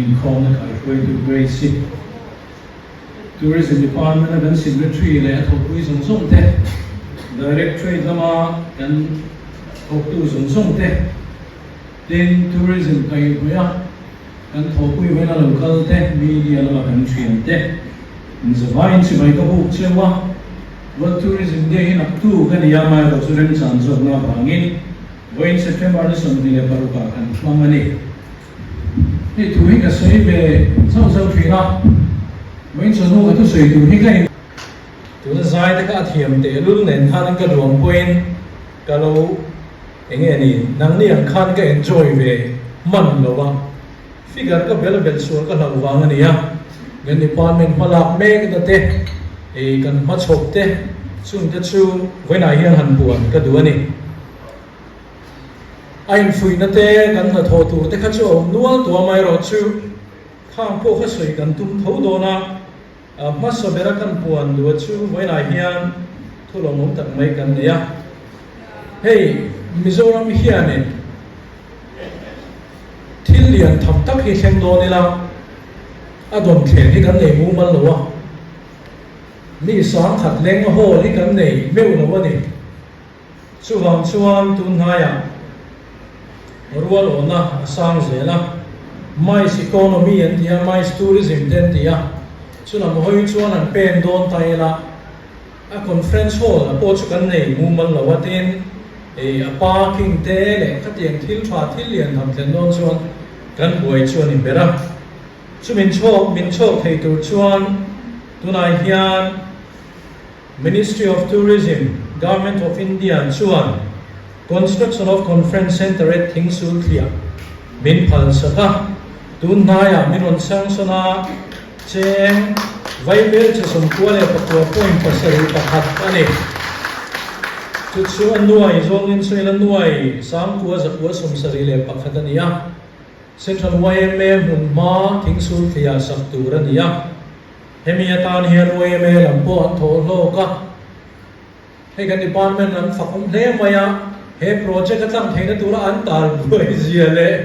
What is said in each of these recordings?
Inkhawmna kaihruaitu Grace-i, Tourism Department-a kan Secretary leh a thawkpui zawng zawng te, Directorate lama kan thawktu zawng zawng te, tin Tourism kaihhruaia kan thawhpui vawiin a lo kal te, Media lama kan thian te, inzavaiin chibai ka buk cheu a, World Tourism Day hi naktu ka ni a, amaherawh chu remchan zawkna avangin vawiin September ni 26 ah kan hmang a ni. Hei thu hi ka sawi ve zauh zauh thin a, vawiin chawhnu ka thusawi tur hi ka in. Tuna zai te kha a thiam tehlul nen khanin ka duang pawhin ka lo eng nge ni, nangni ang khan ka enjoy ve hman lo a, figure ka bel belh sual ka hlauh vang a ni a, kan department hmalak mek na te, ih kan hmachhawp te chung te chu vawiinah hian han puan ka duh a ni. A infuihna te kan hnathawh tur te kha chu a awm nual tawh a, amaherawhchu khang pawh kha sawi kan tum tho dawn a. A hmasa bera kan puan duh chu vawiinah hian thu lawmawm tak mai kan nei a. Hei Mizoram hianin thil lian tham tak hi thleng dawn ila a dawn thleng hi kan nei mumal lo a. Mi sangkhat leng hall hi kan nei meuh lo a ni. Chuvang chuan tunhnaiah rual awhna a sang zel a, MICE economy an ti a, MICE tourism te an ti a, chulam hawi chuan an pen dawn ta ila, a conference hall a pawh chu kan nei mumal lo a, tin a parking te leh khatiang thil tha thil lian tham thlen dawn chuan kan buai chu a ni ber a. Chu min chhawk min chhawk thei tur chuan tunah hian Ministry of Tourism, Government of India chuan Construction of Conference Centre at Thingsul thliah min phal sak a, tun hnaiah min rawn sanction a, cheng vaibel che 99.71 a ni. Chu chu a nuai zawngin sawiin a nuai 9,971 a ni a, Central yma hmunhma Thingsul thliah sak tur a ni a. Hemi atan hian yma lam pawh an thawh hlawk a, hei kan department an fak awm hle mai a, he project a tlang theihna tura an tal buai zia leh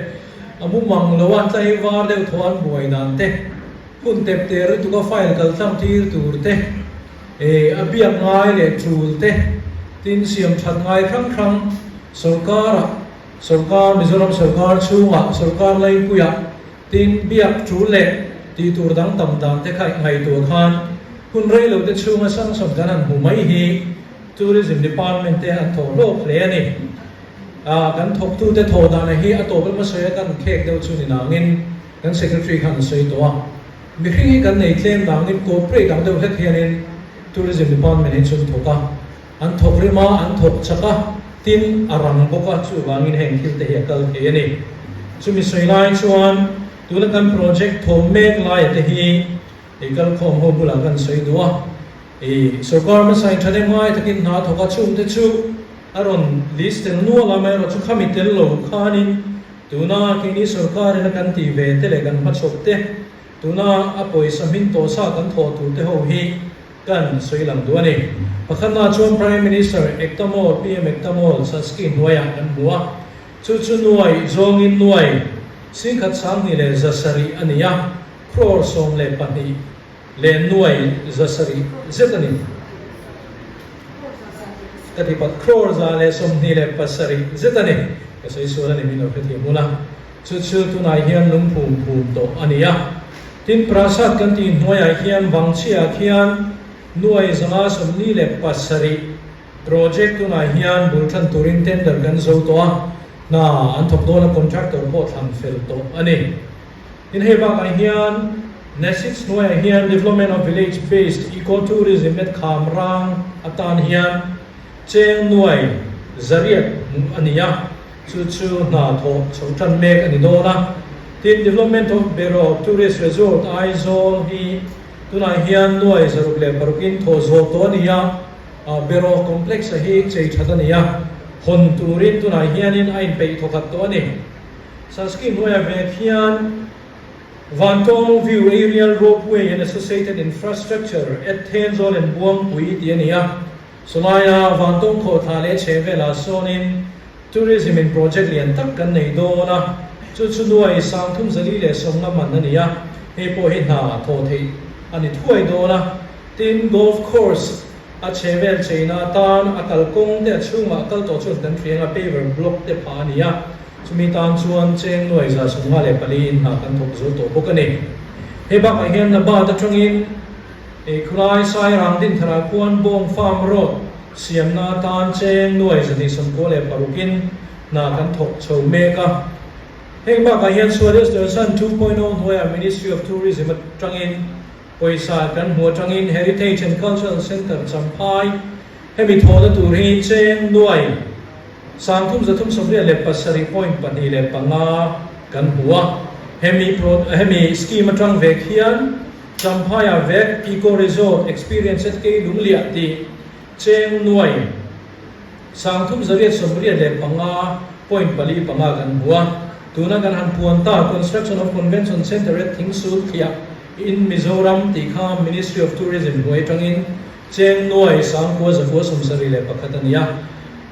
a mumang lo a tlai var deuh thaw an buai dan te, hun tep te lutuk a file kal tlang tir tur te, eh a biak ngai leh tul te, tin siam that ngai hrang hrang sorkar ah sorkar Mizoram sorkar chhungah sorkar laipuiah Tin, biak tul leh tih tur dang tam dan te kha ngaihtuah khan hun rei lo te chhunga sanction kan han hmu mai hi Tourism Department te an thawh hlawk hle a ni. Ah, kan thawktu te thawh dan hi a tawp emaw sawi a kan khek deuh chu ni nangin kan Secretary khan a sawi tawh a. Mihring hi kan nei tlem nangin corporate ang deuh hlek hianin Tourism Department hi chu an thawk a, an thawk rim a, an thawk chak a, tin a rang bawk a, chuvangin heng thil te hi a kal thei a ni. Chumi sawi lai chuan tuna kan project thawm mek laia te hi i kalkhawm ho bulah kan sawi duh a, i sorkar hmasa in thahnem ngai takin hna thawk a, chungte chu a rawn list tel nual a, amaherawh chu khami tel lo khanin tuna keini sorkar ina kan tih ve te leh kan hmachhawp te, tuna a pawisa hming tawh sa kan thawh tur te ho hi Kan sawi lang duh a ni. Pakhatna chuan Prime Minister Ekta Mall, PM Ekta Mall, Saski hnuaiah kan hmu a. Chu chu nuai zawngin nuai 21,270 a ni a, crore 12 leh nuai 700 zet a ni. Ka ti pat, crore 127 zet a ni. Ka sawi sual a ni, min lo hrethiam ula. Chu chu tunah hian lungphum phum tawh a ni a. Tin, Prasad kan tih hnuaiah hian Vangchhiah khian nuai 547 project tunah hian bul tan turin tender kan zo tawh a, hna an thawk dawn a, contractor pawh thlan fel tawh a ni. Tin, hei bakah hian NESIDS hnuaiah hian Development of Village Based Eco-Tourism at Khamrang atan hian cheng nuai 800 hmuh a ni a. Chu chu hna thawh chho tan mek a ni dawn a. Tin, Development of Beraw Tourist Resort Aizawl hi tunah hian nuai 606 in thawh zawh tawh a ni a, Beraw Complex a hi chei that a ni a, hawn turin tunah hianin a inpeih thawkhat tawh a ni. Saski hnuaiah vek hian Vantawng View Aerial Ropeway and Associated Infrastructure at Thenzawl and Buangpui tih a ni a. Chulaia Vantawng khawhthla leh chhehvelah sawnin Tourism in project lian tak kan nei dawn a, Chu chu nuai sangthum zali leh sawmnga man a ni a, hei pawh hi hna thawh theih a ni thuai dawn a. Tin, golf course a chhe vel cheina atan a kalkawng te a chhungah a kal tawh chuan kan hriang a, paver block te phah a ni a, chumi tan chuan cheng nuai 154 in hna kan thawk zo tawh bawk a ni. Hei bakah hian Nabat atangin Khulai Sairang Dintharah khuan Bawng Farm Road siamna atan cheng nuai 296 in hna kan thawk chho mek a. Heng bakah hian Swadesh Darshan 2.0 hnuaiah Ministry of Tourism atangin Pawisa kan hmu atangin Heritage and Cultural Centre Champhai hemi thawhna tur hi cheng nuai 3387.25 kan hmu a. Hemi hemi scheme atang vek hian Champhaiah vek Eco Resort Experience at Keilungliah tih cheng nuai 3885.45 kan hmu a. Tuna kan han puan ta Construction of Convention Centre at Thingsulthliah In Mizoram tih kha Ministry of Tourism hnuai atangin cheng nuai 9971 a ni a,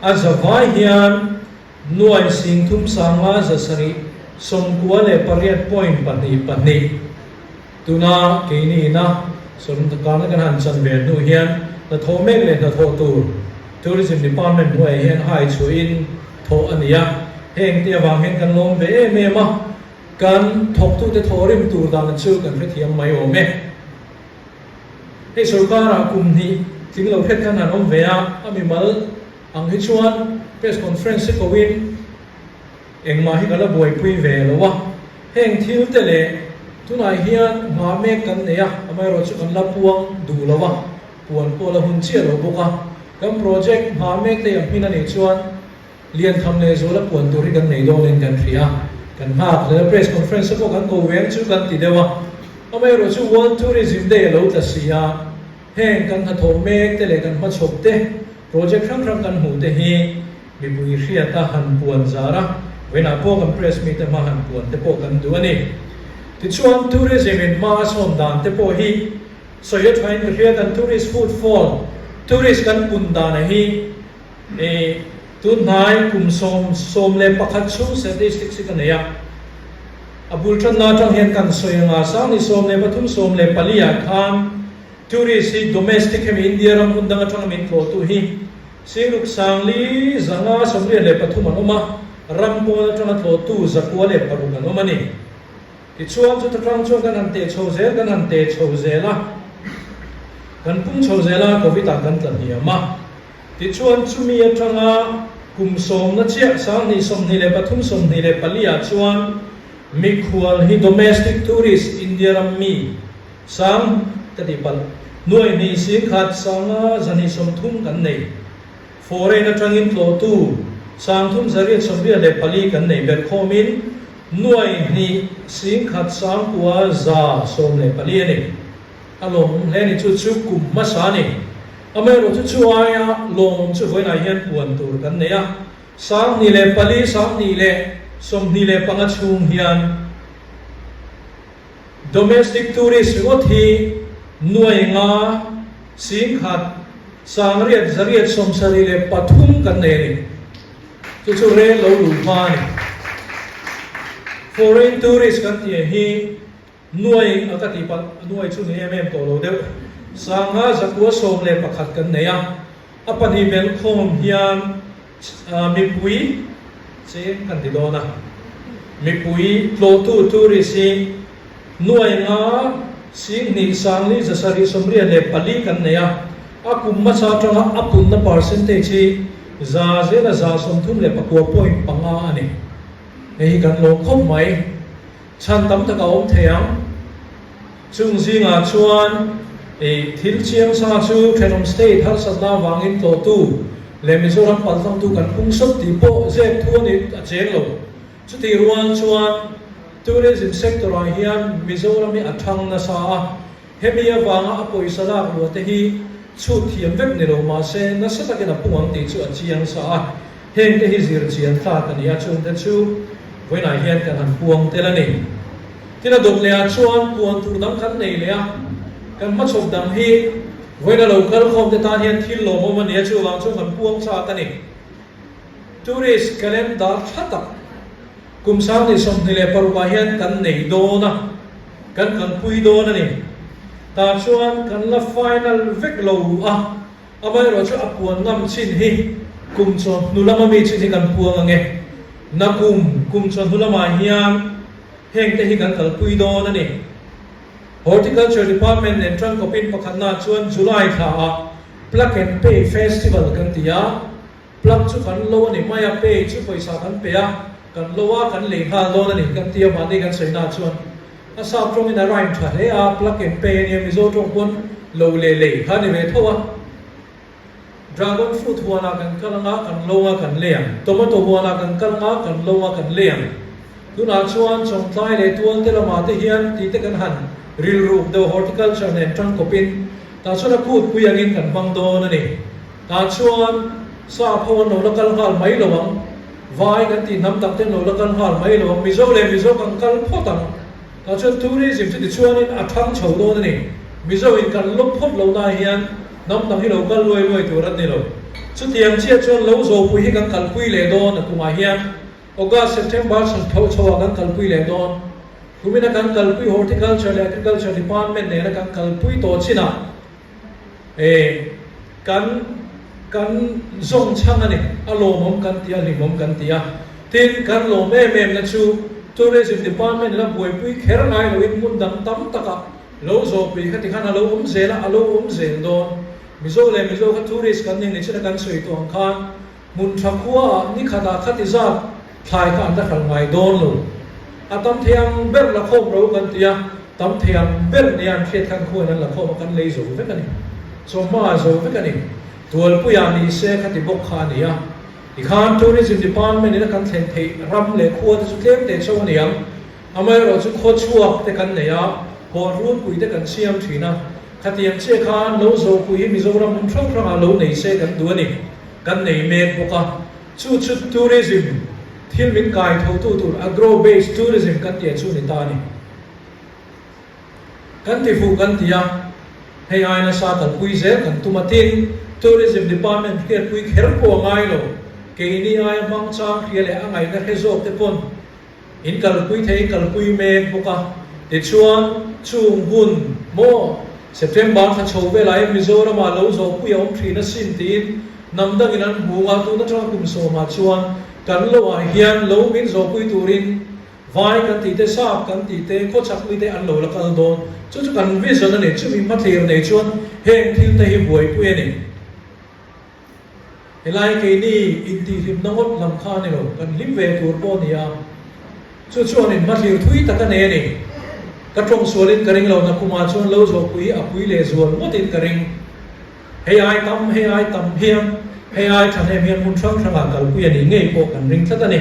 a zavai hian nuai 3798.22 tuna keini ina sawrkarna kan han chan ve hnu hian hnathawh mek leh hnathawh tur Tourism Department hnuaiah hian hai chhuahin thawh a ni a, heng te avang hian kan lawm ve em em a. Kan thawktute thawhrim tur dan chu kan hrethiam mai awm e. Hei sorkarah kum hnih tling lo hret khan han awm ve a, a mimal ang hi chuan press conference hi koin engmah hi ka la buaipui ve lo a. Heng thil te leh tunah hian nghah mek kan nei a, amaherawhchu kan la puang duh lo a, puan pawh la hun chiah lo bawk a. Kan project nghah mek te a hmin a nih chuan Liantham leh Zuala puan tur hi kan nei dawnin kan hria a, kan nghak hle a, press conference te pawh kan ko veng chu kan ti deuh a, amaherawh chu World Tourism Day a lo tla si a, heng kan hnathawh mek te leh kan hmachhawp te, project hrang hrang kan hmuh te hi mipui hriata han puan zar a, vawiinah pawh kan press mite hma han puan te pawh kan duh a ni. Tichuan tourism in hma a sawn dan te pawh hi sawi a thain ka hria, kan tourist footfall, tourist kan pun dan a hi, I tunhnai kum 11 chhung statistics hi ka nei a, a bul tanna atang hian kan sawi anga sang ni 13 14 ah khan tourist hi domestic hemi India ram hmun dang atanga min tlawhtu hi singruk sangli 583 an awm a, ram pawn atanga tlawhtu 906 an awm a ni. Tichuan chuta tang chuan kan han teh chho zel kan han teh chho zel a, kan pung chho zel a, Covid ah kan tla hniam a. Tichuan chumi atanga kum sawmna chiah 2023 24 ah chuan mikhual hi domestic tourist India ram mi sang ka tih palh nuai hnih singkhat sanga zahnih 30 kan nei. Foreign atangin tlawhtu 3884 kan nei ber khawmin nuai hnih singkhat sangkua 114 a ni. A lawmawm hle a ni, chu chu kum hmasa a ni. Amaherawhchu chu aia lawmawm chu vawiinah hian puan tur kan nei a, 24, 2025 chhung hian domestic tourist ringawt hi nuai nga 10,000 873 kan nei a ni. Chu chu rel lo luh hma a ni. Foreign tourist kan tih hi Nuai a ka tih palh, nuai chu ni em em tawh lo deuh. 911 kan nei a, a pahnih belh khawm hian mipui cheng kan ti dawn a, mipui tlawhtu tourist hi nuai nga 10,000 784 kan nei a, a kum hmasa atanga a punna percentage hi za zela 39.5 a ni. Hei hi kan lawm khawp mai. Chhan tam tak a awm thei ang. Chung zingah chuan i thil chiang sa chu thenawm state harsatna avangin tlawhtu leh Mizoram paltlangtu kan pung sawt tih pawh zep thu a ni a cheng lo. Chutih rual chuan tourism sector ah hian Mizoram hi a thang nasa a, hemi avanga a pawisa lak luah te hi chhut thiam vek ni lo mahse nasa takin a pung ang tih chu a chiang sa a. Heng te hi zir chian tlak a ni a, chung te chu vawiinah hian kan han puang tel a ni. Tin a dawt leh ah chuan puan tur dang kan nei leh a, kan hmachhawp dang hi vawiina lo kal khawm te tan hian thil lawmawm a ni a, chuvang chuan kan puang chak a ni. Tourist calendar tha tak. Kum 2026 ah hian kan nei dawn a, kan kalpui dawn a ni. Tah chuan kan la final vek lo a, amaherawhchu a puan ngam chin hi kum chawhnu lama mi chin hi kan puang ang e. Nakum kum chawhnu lamah hian hengte hi kan kalpui dawn a ni. Horticulture Department nen tangkawpin pakhatna chuan July thlaah Plug and Pay Festival kan ti a, Plug chu kan lo a ni mai a, pay chu pawisa kan pe a, kan lo a, kan lei nghal dawn a ni kan ti a, mahni kan sawi na chuan a sap tawngin a rhyme tha hle a, plug and pay a nia, Mizo tawng pawn lo leh lei kha a ni ve tho a. Dragon fruit huanah kan kal anga kan lo anga kan lei ang, tomato huanah kan kal anga kan lo anga kan lei ang. Tunah chuan Chawngtlai leh Tualte lamah te hian tih te kan han rilruk deuh horticulture nen tangkawpin tah chuan a kutpui angin kan hmang dawn a ni. Tah chuan sap ho an lo la kal nghal mai lo ang, vai kan tih hnam dang te an lo la kal nghal mai lo ang, Mizo leh Mizo kan kal phawt ang. Tah chuan tourism chu tichuanin a thang chho dawn a ni. Mizo in kan lawm phawt loh na hian hnam dang hi lo kal luai luai tur an ni lo. Chutiang chiah chuan lo zawpui hi kan kalpui leh dawn a kumah hian August, September chho chho ah kan kalpui leh dawn. Kumina kan kalpui Horticulture leh Agriculture Department nena kan kalpui tawh chinah E, kan, kan zawng chhang a ni, a lawmawm kan ti a, hlimawm kan ti a. Tin, kan lawm em em na chu Tourism Department la buaipui kher ngai loin hmun dang tam takah lo zawhpui kha tikhan a lo awm zel a, a lo awm zel dawn. Mizo leh Mizo kha tourist kan nih ni chin a kan sawi tawh ang khan hmun tha khuaah ni khatah khati zat Thlai kha an la hral ngai dawn lo. A tam thei ang ber la khawm ro kan ti a, tam thei ang ber nia an hriat khan khuan an la khawm a, kan lei zo vek a ni. Chawhma a zo vek a ni. Tualpuiah ni se kha ti bawk kha a ni a. Tikhan Tourism Department in a kan thlen theih ram leh khua te chu tlem teh chauh a ni ang. Amaherawhchu khaw chhuak te kan nei a, hawn runpui te kan siam thin a. Khatiang chiah khan lo zawhpui hi Mizoram hmun hrang hrangah lo nei se kan duh a ni. Kan nei mek bawk a. Chu chu tourism thil min kai thotu tur agro based tourism kan tih chu ni ta a ni. Kan ti fuh kan ti a, hei ai nasa kalpui zel kan tum a tin tourism department hriatpui kher pawh a ngai lo, keini aia hmang chang hria leh a ngaihna hre zawk te pawn In kalpui thei kalpui mek bawk a, tichuan chung hun maw September thla chho velah hian Mizoramah lo zawhpui a awm thin asin tiin hnam dangin an hmu a, tun atanga kum sawmah chuan kan loah hian lo min zawhpui turin vai kan tih te, sap kan tih te, khawchhak mite an lo la kal dawn. Chu chu kan vision a ni, chumi hmathlir nei chuan heng thil te hi buaipui a ni. Helai keini intihhlimna ngawt lam kha a ni lo, kan hlim ve tur pawh a ni a, chu chuan in hmathlir thui tak a nei a ni. Ka tawng sualin ka ring lo, nakumah chuan lo zawhpui hi a pui leh zual ngawtin ka ring. Hei ai tam, hei ai tam hian, hei ai thahnem hian hmun hrang hrangah kalpui a nih ngei pawh kan ring tlat a ni.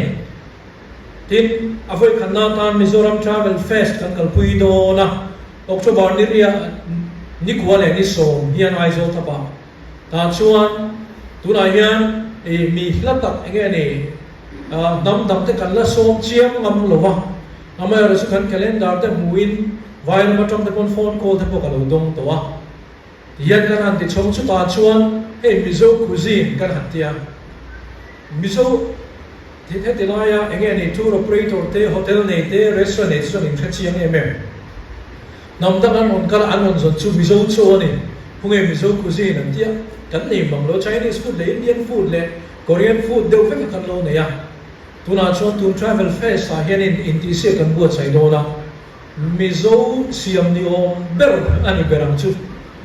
Tin, a vawikhatna atan Mizoram Travel Fest kan kalpui dawn a, October ni riah nikua leh ni sawm hian Aizawl thapah Tah chuan tunah hian i mi hla tak eng nge ni hnam dang te kan la sawm chiang ngam lo va, amaherawh chu kan calendar te hmuhin vai lam atang te pawn phone call te pawh ka lo dawng tawh a. Tihian kan han ti chhawng chutah chuan hei Mizo cuisine kan han ti a, Mizo heti laia eng nge ni tour operator te, hotel nei te, restaurant nei te chuan inhre chiang em em. Hnam dang an rawn kal a, an rawn zawn chu Mizo chaw a ni. Khunge Mizo cuisine an tia, kan nei mang lo, Chinese food leh Indian food leh Korean food deuh vek a kan lo nei a. Tunah chuan tun Travel Fest ah hianin intihsiak kan buatsaih dawn a, Mizo siam ni awm ber a ni ber ang chu.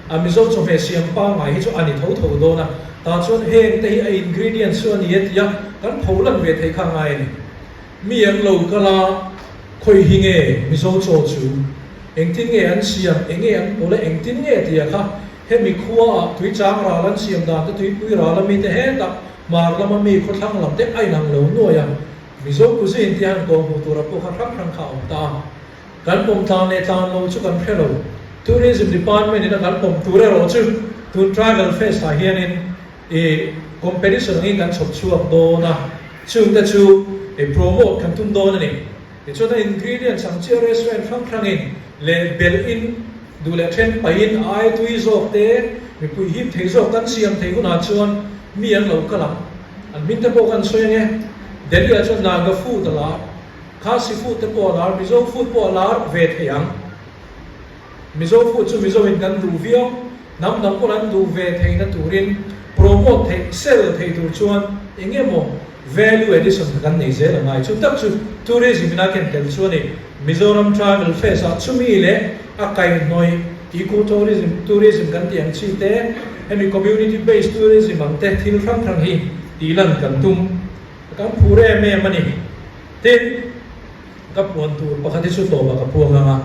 A Mizo chawhmeh siam pangngai hi chu a ni tho tho dawn a, tah chuan heng te hi a ingredients chu a ni e tia kan pholan ve theih kha a ngai a ni. Mi an lo kal a, khawi hi nge Mizo chaw chu? Engtin nge an siam? Enge an pawlh a? Engtin nge tia kha hemi khua ah tui chang ral an siam dan te, tuipui ral a mi te hetah hmar lama mi khawthlang lam te a inang lo nuai a, Mizo cuisine tia han kawng hmuh tura pawh kha hrang hrang kha a awm ta a. Kan pawm tlan leh tlan lo chu kan hre lo. Tourism Department in a kan pawm tur erawh chu tun Travel Fest ah hianin I competition angin kan chhawp chhuak dawn a, chungte chu i promote kan tum dawn a ni. Tichuan a ingredients ang chiah restaurant hrang hrangin leh belhin duh leh then pahin a ai tui zawk te, mipui hip thei zawk kan siam thei hunah chuan mi an lo kal ang. An hming te pawh kan sawi ang e. Delhi ah chuan Naga food a la. Khasi food te pawh a lar, Mizo food pawh a lar ve thei ang. Mizo food chu Mizo in kan duh viau, hnam dang pawn an duh ve theihna turin promote theih, sell thei tur chuan eng emaw value addition kha kan nei zel a ngai. Chu tak chu tourism in a ken tel chu a ni. Mizoram Tribal Fest ah chumi leh a kaihhnawih eco tourism, tourism kan tih ang chi te, hemi community based tourism ang te thil hrang hrang hi tih lan kan tum. Kan phur em em a ni. Tin, ka puan tur pakhat hi chu tawpah ka puang ang a.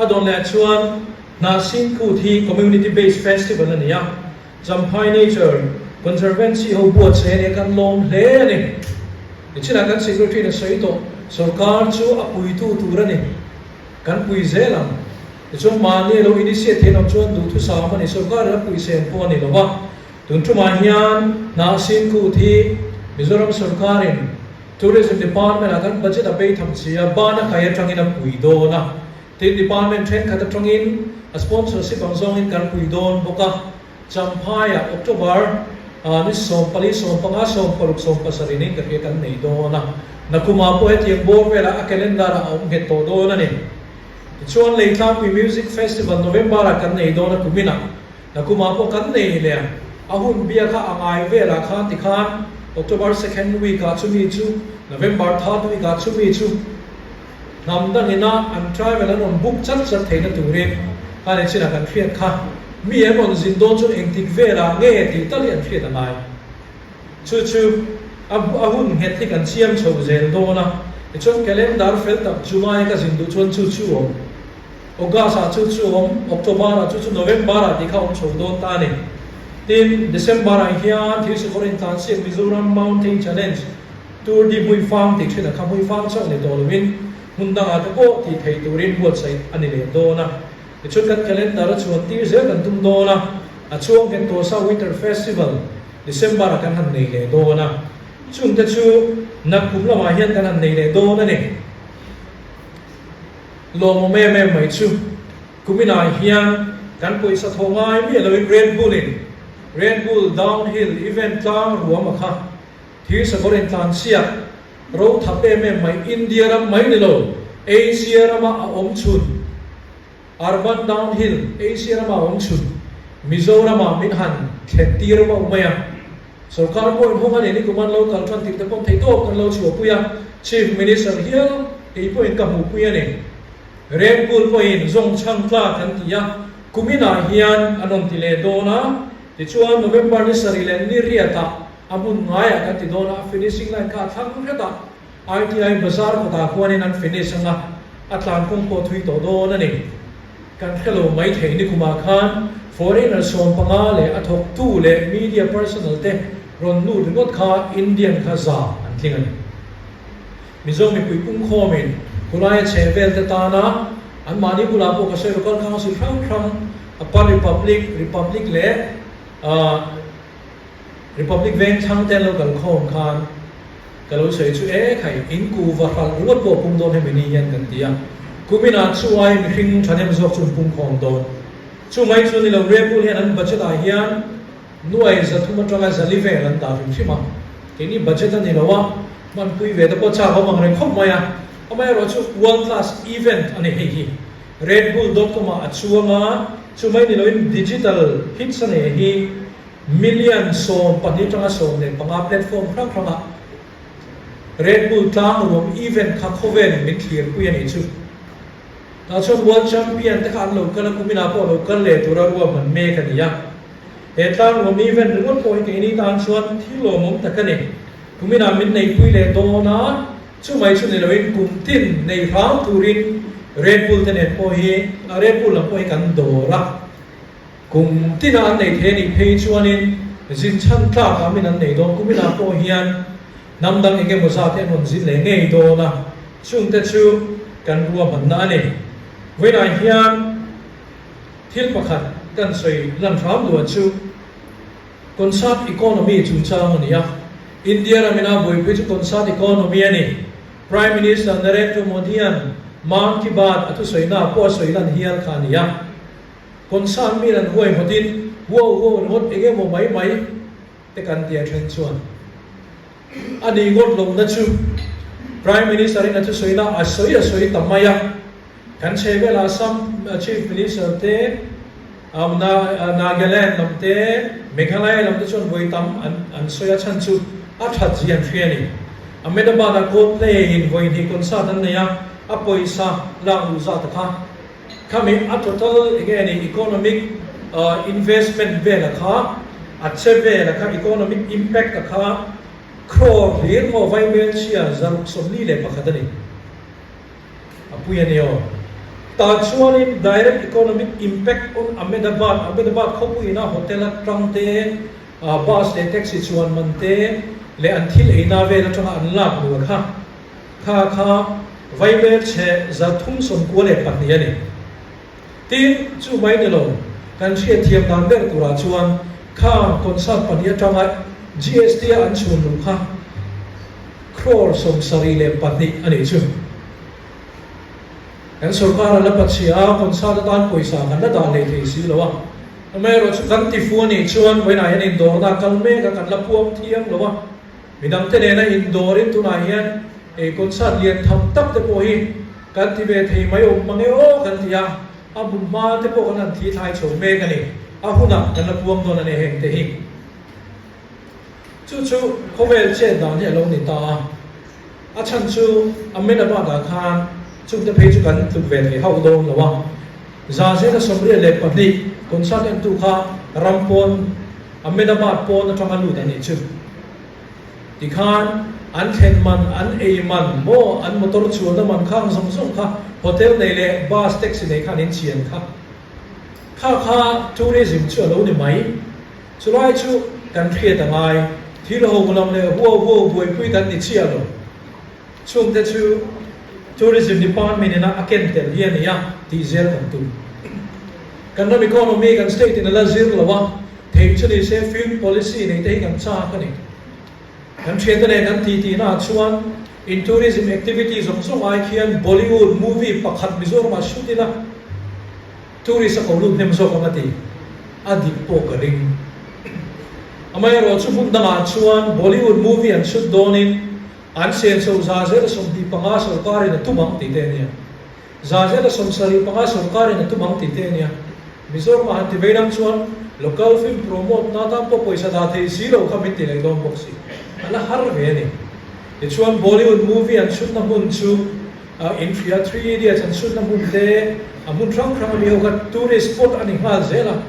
A dawn leh chuan Hnahsin Kut hi Community Based Festival a ni a, Champhai Nature Conservancy ho buatsaih a nia kan lawm hle a ni. Nichinah kan Secretary in a sawi tawh, sorkar chu a puitu tur a ni. Kan pui zel ang. Tichuan mahni a lo initiate theih loh chuan duhthusam a ni, sorkar in a pui sen pawh a ni lo va. Tun tumah hian Hnahsin Kut hi Mizoram sorkarin Tourism Department ah kan budget a bei tham si a, ban a kai atangin a pui dawn a, tin department thenkhat atangin a sponsorship ang zawngin kan pui dawn bawk a, Champhai ah October ni 14, 15, 16, 17 in ka hria kan nei dawn a, nakumah pawh hetiang bawr velah a calendar ah a awm nghet tawh dawn a ni. Tichuan Leitlangpui Music Festival November ah kan nei dawn a kuminah. Nakumah pawh kan nei leh a hun bia kha a ngai velah khan tikhan October second week ah chumi chu November third week ah chumi chu hnam dangin a an travel an rawn book chat chat theihna turin khan i chinah kan hriat kha mi an rawn zin dawn chuan engtik velah nge tih tal hi an hriat a ngai. Chu chu a a hun nghet hi kan siam chho zel dawn a tichuan calendar fel tak July ka zin duh chuan chu chu awm. August ah chu chu awm, October ah chu chu November ah tih kha awm chho dawn ta a ni. Tin, December ah hian thil sakawr intlansiak Mizoram Mountain Challenge Tour de Hmuifang tih thin a kha Hmuifang chauh ni tawh loin hmun dangah te pawh tih theih turin buatsaih a ni leh dawn a. Tichuan kan calendar a chuan tir zel kan tum dawn a, a chuang nghet tawh sa Winter Festival December ah kan han nei leh dawn a. Chungte chu nakkum lamah hian kan han nei leh dawn a ni. Lawmawm em em mai chu kuminah hian kan pawisa thaw ngai miah loin Red Bull in Red Bull Downhill event tlang ruam a kha thir sakawr intlansiak ro thap em em mai India ram mai ni lo Asia rama a awm chhun Urban Downhill Asia rama a awm chhun Mizoramah min han thlen tir mauh mai a. Sorkar pawhin hawng a nei ni kum an lo kal tan tirh te pawn theihtawp kan lo chhuahpui a, Chief Minister hial kei pawhin ka hmuhpui a ni. Red Bull pawhin zawng chhang tlak an ti a, kum inah hian an rawn ti leh dawn a, tichuan November ni sarih leh ni riatah a hmun ngaiah kan ti dawn a, a finishing line kha a thlang hret a, ITI Bazar kawtah khuanin an finish ang a, a tlan kawng pawh thui tawh dawn a ni. Kan hre lo mai thei nikumah khan foreigner 15 leh a thawktu leh media personal te rawn lut ringawt kha Indian kha za an tling a ni. Mizo mipui pungkhawmin khulaia chheh vel te tana anmahni bulah pawh ka sawi local council hrang hrang Upper Republic, Republic leh Republic Vengthlang te an lo kal khawm khan ka lo sawi chu e khai in kuva hralh ringawt pawh pung dawn hemi ni hian kan ti a, kuminah chu ai mihring thahnem zawk chu an pung khawm dawn. Chu mai chu ni lo Red Bull hian an budget ah hian nuai 300 atanga zali vel an dah hrim hrim a, keini budget a ni lo a, hmanpui ve te pawh chak awm ang reng khawp mai a, amaherawhchu world class event a ni hei hi. Red Bull dot com ah a chuang a, chu mai ni loin digital hits a nei hi Million 12 atanga 15 platform hrang hrangah Red Bull tlang ruam event kha khawvelin min thlirpui a nih chu. Tah chuan World Champion te kha an lo kal a, kuminah pawh lo kal leh tura ruahman mek a ni a. He tlang ruam event ringawt pawh hi keini tan chuan thil lawmawm tak a ni. Kuminah min neipui leh dawn a, chu mai chu ni loin kum tin nei hrang turin Red Bull te nen pawh hi, Red Bull lam pawh hi kan dawr a. Kum tina an nei thei a nih phei chuanin zin chhan tlakah min an nei dawn. Kuminah pawh hian hnam dang eng emaw zat hi an rawn zin leh ngei dawn a, chungte chu kan ruahmanna a ni. Vawiinah hian thil pakhat kan sawi lan hram duh chu Concert Economy chungchang a ni a. India ramina buaipui chu Concert Economy a ni. Prime Minister Narendra Modi-a'n Mann Ki Baat a thusawinaah pawh a sawi lan hial kha a ni a. Concern mi an huai hawtin huau huau ringawt eng emaw mai mai te kan ti a then chuan a ni ngawt lohna chu. Prime Minister in a thusawina a sawi a sawi ta mai a. Kan chhehvelah Assam Chief Minister te, Nagaland lam te, Meghalaya lam te chuan vawi tam an sawi a chhan chu a that zia an hria a ni. Ahmedabad ah Coldplay in vawi hnih concert an nei a, a pawisa lak luh zat a kha. Khami a total enge a ni economic investment vel a kha, a che vel a kha, economic impact a kha crore hlir maw vaibelchhia 641 a ni. A pui a ni aw. Tah chuanin direct economic impact on Ahmedabad, Ahmedabad khawpuiina hotel atang te, bus leh taxi chuan man te leh an thil eina vel atanga an lak luh a kha, kha kha vaibel chhe 392 a ni. Tin, chu mai ni lo, kan hriatthiam dan ber turah chuan khang concert pahnih atanga GST a an chhun luh kha crore 72 a nih chu. Kan sorkar a la pachhia a, concert atan pawisa kan la dah leh thei si lo a. Amaherawh chu kan tifu a nih chuan vawiinah hian indawrna a kal mek a, kan la puang thiang lo a. Midangte nena indawrin tunah hian ei concert lian tham tak te pawh hi kan ti ve thei mai awm mang e aw kan ti a, a hmun hma te pawh kan han thi thlai chho mek a ni. A hunah kan la puang dawn a ni heng te hi. Chu chu khawvel chet dan hi a lo ni ta a, a chhan chu Ahmedabad-ah khan chungte phei chu kan tluk ve thei hauh dawn lo a, 182 concert entu kha ram pawn Ahmedabad pawn atanga lut an nih chu. Tikhan an thlen man, an ei man maw, an motor chuanna man khang zawng zawng kha hotel nei leh bus taxi nei khan in chhian kha. Kha kha tourism chu a lo ni mai. Chulai chu kan hriat a ngai. Thil ho lam leh huau huau buaipui kan ni chiah lo. Chungte chu Tourism Department ina a ken tel hi a ni a tih zel kan tum. Kan ram economy kan state in a la zir lo a, theih chu ni se film policy nei te hi kan chak a ni. Kan thiante nen kan ti tihna ah chuan in tourism activity zawng zawng ai khian Bollywood movie pakhat Mizoramah shoot ila tourist a ko lut hnem zawk ang a ti. A dik pawh ka ring. Amaherawh chu hmun dangah chuan Bollywood movie an shoot dawnin An senso 25% sorkarin a tum ang tih te a nia. 75% sorkarin a tum ang tih te a nia. Mizoramah han ti vei dang chuan local film promote na tan pawh pawisa dah thei si lo kha min ti leh dawn bawk si. A la har ve a ni. Tichuan Bollywood movie an chhutna hmun chu inhria Three Idiots an chhutna hmun te a hmun hrang hrang a mi ho kha tourist spot a ni nghal zel a.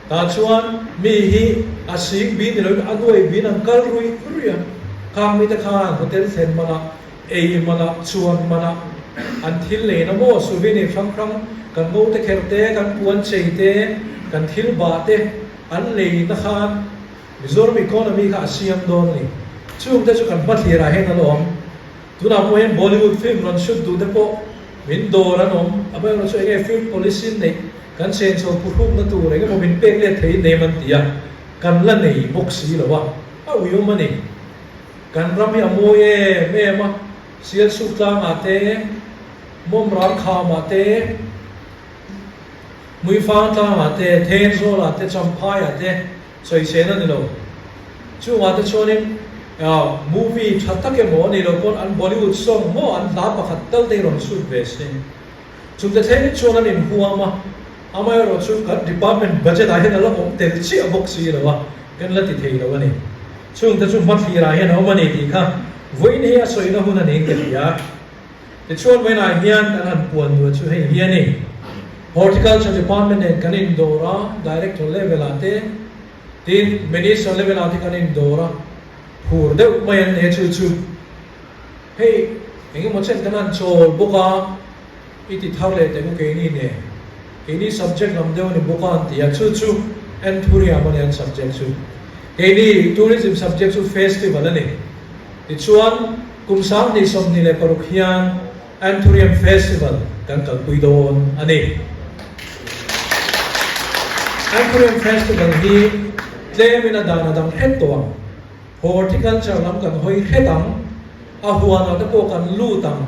Tah chuan mi hi a sing bin ni loin a nuai bin an kal ruih ruih a, khang mite khan hotel thlen manah, ei manah, chuan manah an thil leina maw souvenir hrang hrang kan ngo te kher te, kan puan chei te, kan thil bah te an leina khan Mizoram economy kha a siam dawn a ni. Chungte chu kan hmathlir ah hian an awm. Tunah pawh hian Bollywood film rawn shoot duh te pawh min dawr an awm, amaherawhchu enge film policy neih kan senso phuhrukna tur eng emaw min pek let thei nem an ti a, kan la nei bawk si lo a, a uiawm a ni. Kan ram hi a mawi em em a, Sialsuk tlangah te, Mawmrang khamah te, Hmuifang tlangah te, Thenzawlah te, Champhaiah te, Sawisel a ni lo. Chungah te chuanin movie tha tak emaw a nih loh pawn an Bollywood song maw an hla pakhat tal te hi rawn shoot ve se. Chungte thleng chuan an inhuam a, amaherawh chu kan department budget ah hian a la awm tel chiah bawk si lo a, kan la ti thei lo a ni. Chungte chu hmathlir ah hian a awm a ni tih kha vawiin hi a sawina hun a niin ka hria. Tichuan vawiinah hian kan han puan duh chu hei hi a ni. Horticulture Department nen kan indawr a, Director level ah te, tin Minister level ah te kan indawr a, phur deuh mai an nei a chu chu hei engemaw chen kan han chawl bawk a, i ti thar leh teh u keini nen, keini subject lam deuh a ni bawk a an ti a, chu chu Anthurium a ni an subject chu. Keini Tourism subject chu Festival a ni. Tichuan, kum 2026 hian Anthurium Festival kan kalpui dawn a ni. Anthurium Festival hi tlemin a dan a dang hret tawh ang. Horticulture lam kan hawi hret ang, a huanah te pawh kan lut ang.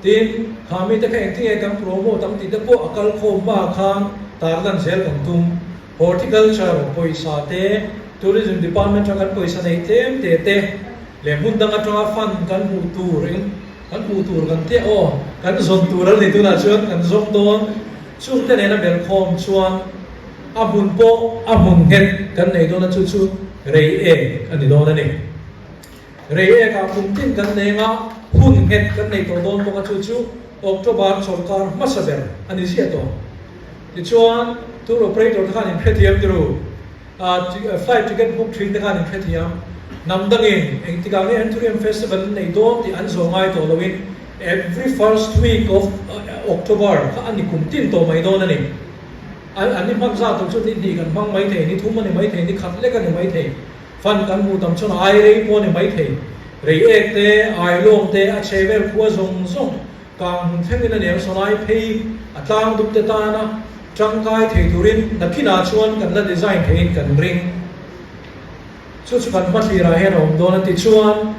Tin, kha mite kha engtinge kan promote ang tih te pawh a kal khawm hmaah khan tarlan zel kan tum. Horticulture pawisa te, Tourism Department atanga kan pawisa nei tlem te te leh hmun dang atanga fund kan hmuh tur eng. Kan hmuh tur kan tia aw, kan zawn tur a ni tunah chuan kan zawng dawn. Chungte nena belhkhawm chuan a hmun pawh a hmun nghet kan nei dawn a, chu chu rei ek a ni dawn a ni. Rei ekah kum tin kan neng a, hun nghet kan nei tawh dawn bawk a, chu chu October chawlhkar hmasa ber a ni ziah tawh. Tichuan, tour operator te khan inhrethiam ti ru, flight ticket book thin te khan inhrethiam, hnam dangin engtikah nge Anthurium Festival an nei dawn tih an zawh ngai tawh loin every first week of October kha a ni kum tin tawh mai dawn a ni. An ni hman zat tur chu ni hnih kan hmang mai thei, ni thum a ni mai thei, ni khat lek a ni mai thei. Fund kan hmuh tam chuan ai rei pawh a ni mai thei. Rei ek te, ai lawng te, a chhe vel khua zawng zawng kang hmun thlengin a niang sawn ai phei a tlang dup te tana tangkai thei turin nakinah chuan kan la design theiin kan ring. Chu chu kan hmathlir ah hian a awm dawn a ti chuan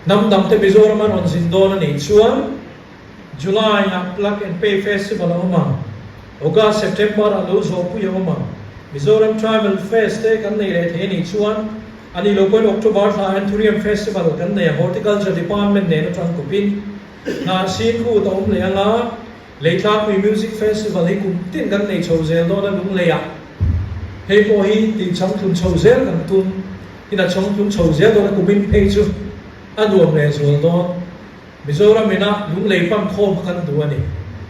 hnam dang te Mizoram an rawn zin dawn a nih chuan July ah Plug and Pay Festival a awm ang, August, September ah lo zawhpui a awm ang. Mizoram Tribal Fest te kan nei leh thei a nih chuan a nih loh pawhin October thla Anthurium Festival kan nei ang, Horticulture Department nen atang kawpin hnah sin kut a awm leh ang a, Leitlangpui Music Festival hi kum tin kan nei chho zel dawn a Lunglei ah hei pawh hi tih changtlun chho zel kan tum in a changtlun chho zel dawn a kumin phei chu a nuam leh zual dawn. Mizoram ina Lunglei pan khawm kha kan duh a ni.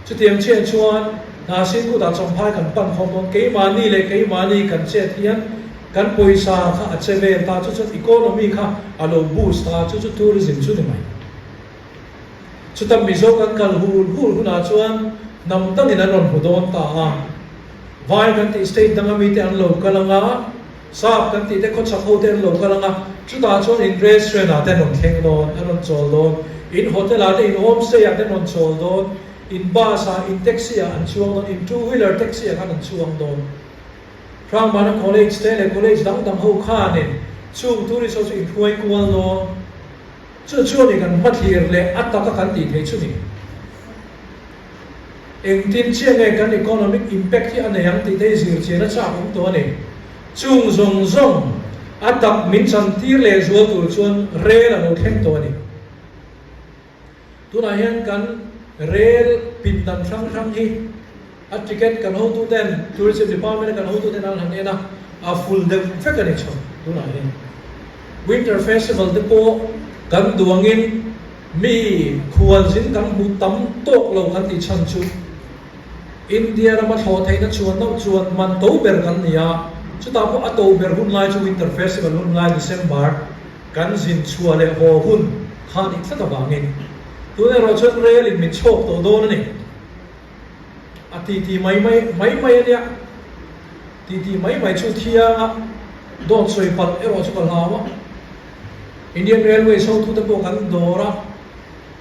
Chutiang chiah chuan Hnahsin kutah Champhai kan pan khawm dawn. Keimahni leh keimahni kan chet hian kan pawisa kha a che vel ta, chu chuan economy kha a lo boost ta, chu chu tourism chu ni mai. Chuta Mizo kan kal hul hul hunah chuan hnam dangin an rawn hmu dawn ta a. Vai kan tih state danga mite an lo kal ang a, Sap kan tih te khawchhak ho te an lo kal ang a, chutah chuan in restaurant ah te an rawn thleng dawn, an rawn chawl dawn, in hotel ah te, in homestay ah te an rawn chawl dawn, in bus ah, in taxi ah an chuang dawn, in two wheeler taxi ah khan an chuang dawn. Hrangmana college te leh college dang dang ho khanin chung tourist ho chu in hruai kual dawn. Chu chuan kan hmathlir leh a taka kan tih theih chu ni. Engtin chiah nge kan economic impact hi a nei ang tih te hi zir chian a chak awm tawh a ni. Chung zawng zawng a tak min chantir leh zual tur chuan rel a lo thleng tawh a ni. Tunah hian kan rel pindan hrang hrang hi a ticket kan hotuten, Tourism Department a kan hotuten an han en a, a full deuh vek a ni chho tunah hian. Winter Festival te pawh kan duangin Mi khualzin kan hmu tam tawk lo kan tih chhan chu India rama thlawh theihna chuan loh chuan man to ber kan ni a, chutah pawh a to ber hun lai chu Winter Festival hun lai December kan zin chhuah leh haw hun kha nih tlat avangin tun erawh chuan rel in min chhawk tawh dawn a ni. A titi mai mai mai mai a nia. Titi mai mai chu thianga dawt sawi palh erawh chu ka hlau a. Indian Railways hotute pawh kan dawr a,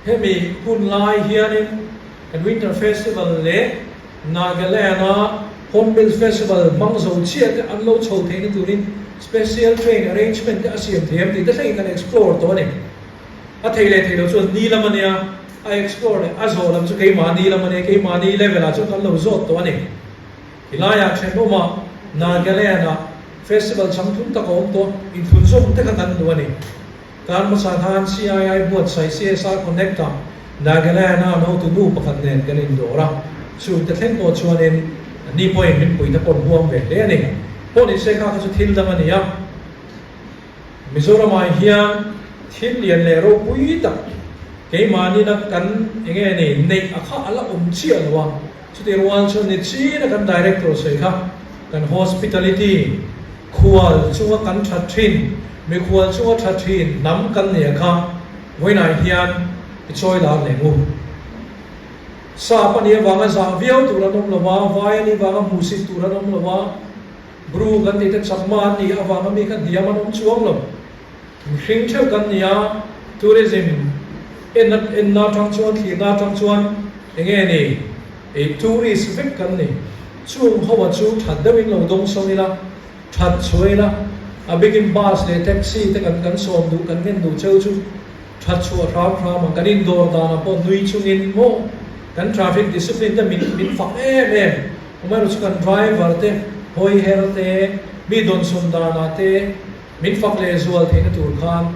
hemi hun lai hianin kan Winter Festival leh Nagaland-a Hornbill Festival hmang zo chiah te an lo chho theihna turin special train arrangement te a siam thei em tih te thlengin kan explore tawh a ni. A thei leh thei lo chuan ni lam a nia, a explore leh a zawh lam chu keimahni lam a nia, keimahni level ah chuan kan lo zawt tawh a ni. Helaiah thenawmah Nagaland-ah festival changtlung tak a awm tawh, inthlunzawm te kha kan duh a ni. Kar hmasa khan CII buatsaih CSR Connect-ah Nagaland-a an hotu nu pakhat nen kan indawr a, chungte thleng pawh chuanin ni pawhin min puihna pawh an huam ve hle a ni. Pawh ni se kha kha chu thil dang a ni a. Mizoramah hian thil lian leh ropui tak keimahni-na kan enge ni neih a kha a la awm chiah lo a, chuti rual chuan ni china kan director sawi kha kan hospitality khual chunga kan that thin, mikhual chunga tha thin hnam kan nia kha vawiinah hian i chawi lar leh ngu. Sap a nih avanga zah viau tur an awm lo a, vai a nih vanga hmuhsit tur an awm lo a, Bru kan tih te chakma an nih avanga mi kha hniam an awm chuang lo. Mihring theuh kan ni a, tourism en enna atang chuan thlirna atang chuan enge ni ei tourist vek kan ni. Chung ho a chu that deuhin lo dawng sawn ila, that chhuah ila, a bikin bus leh taxi te kan kan sawm duh kan ngen duh cheu chu that chhuah hram hram ang. Kan indawr danah pawh nui chungin maw kan traffic discipline te min min fak em em. Amaherawhchu chu kan driver te, hawi her te, mi dawnsawn danah te min fak leh zual theihna tur khan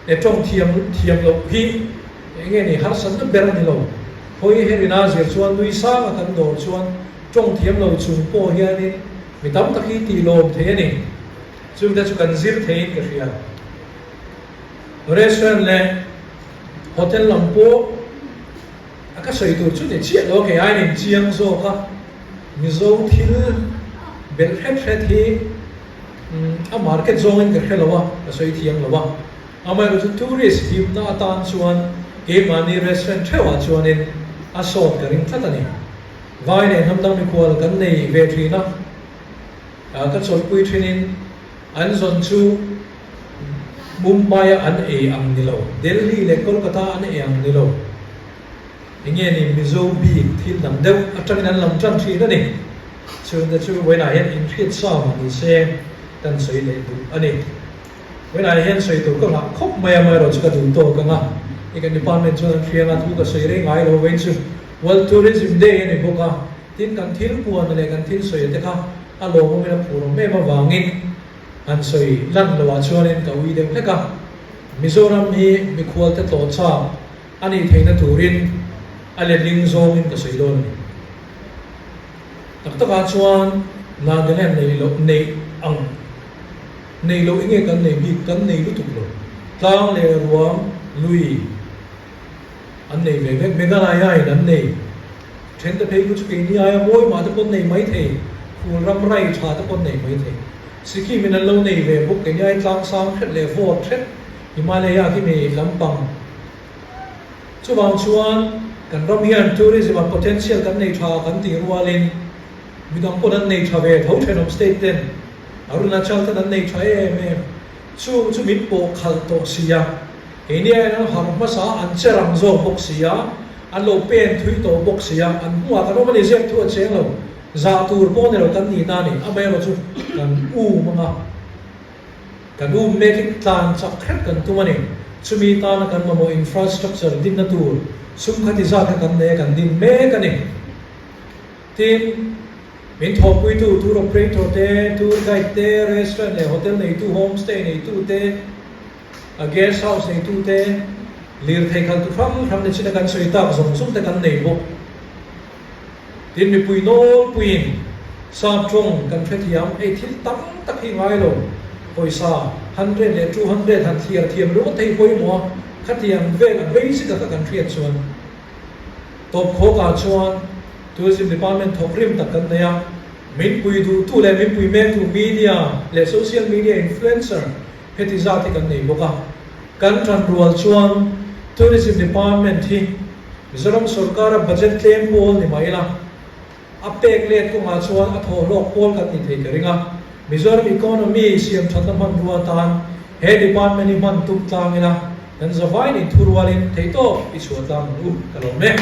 e tawng thiam thiam loh hi Enge ni harsatna ber a ni lo. Hawi herina zir chuan nui sanga kan dawr chuan tawng thiam lo chung pawh hianin mi tam tak hi tih lawm thei a ni. Chungte chu kan zir theiin ka hria. Restaurant leh hotel lam pawh a ka sawi tur chu ni chiah lo a, kei aiin in chiang zawk a. Mizo thil belh hret hret hi a market zawngin ka hre lo a, ka sawi thiam lo a. Amaherawhchu chu tourist hipna atan chuan keimahni restaurant theuhah chuanin a sawt ka ring tlat a ni. Vai leh hnam dang mikhual kan nei ve thin a, ka chawlhpui thinin an zawn chu Mumbai-a an ei ang ni lo, Delhi leh Kolkata an ei ang ni lo. Enge ni Mizo bik thil dang deuh atangin an lam tan thin a ni. Chungte chu vawiinah hian inhriat sa mah ni se kan sawi leh duh a ni. Vawiinah hian sawi tur ka nghah khawp mai a, amaherawh chu ka duh tawk ang a, i kan department chuan an hria ang a, thu ka sawi rei ngai lo vawiin chu World Tourism Day a ni bawk a, tin kan thil puan leh kan thil sawi te kha a lawmawmin a phur awm em avangin han sawi lan loh ah chuanin ka ui deuh hlek a, Mizoram hi mikhual te tlawh chak a nih theihna turin a letling zawngin ka sawi dawn a ni. Tak takah chuan Nagaland neih loh neih ang Nei lo enge kan nei bik kan nei lutuk lo. Tlang leh ruam lui an nei ve vek. Meghalaya in an nei. Then te phei khu chu keini aia mawi mah te pawn nei mai thei. Phul ram rai tha te pawn nei mai thei. Sikkim in an lo nei ve bawk keini aia tlang sang hret leh vawt hret Himalaya khi mi lampang. Chuvang chuan kan ram hian tourism ah potential kan nei tha kan tih rualin midang pawn an nei tha ve tho thenawm state ten. Arunachal ten an nei tha em em, chung chu min pawh khalh tawh si a, keini aiin an harh hmasa a, an che rang zawk bawk si a, an lo pen thui tawh bawk si a, an hmuah kan awm a ni zep thu a cheng lo, zah tur pawh ni lo kan nihna a ni, amaherawh chu kan um ang a, kan um mek hi tlan chak hrep kan tum a ni, chumi tana kan mamawh infrastructure dinna tur sum khati zat kha kan nei a, kan din mek a ni. Tin, min thawhpuitu tour operator te, tour guide te, restaurant leh hotel neitu, homestay neitu te, guest house neitu te, lirthei khaltu hrang hrang ni china kan sawi tak zawng zawng te kan nei bawk. Tin, mipui nawlpuiin sap tawng kan hrethiam, hei thil tam tak hi ngai lo, pawisa 100 leh 200 han thliar thiam ringawt te hi pawimawh a, khatiang vel a basic a kha kan hriat chuan Tawp khawkah chuan Tourism Department thawk rim tak kan nei a, min pui duhtu leh min pui mektu media leh social media influencer heti zat hi kan nei bawk a. Kan tanrual chuan Tourism Department hi Mizoram sorkara budget tlem pawl ni mah ila, A pek let kawngah chuan a thawhlawk pawl kan ni thei ka ring a, Mizoram economy siam thatna hmanrua atan he department hi hman tum tlang ila kan zavain inthurualin theihtawp i chhuah tlang ang u ka lawm e.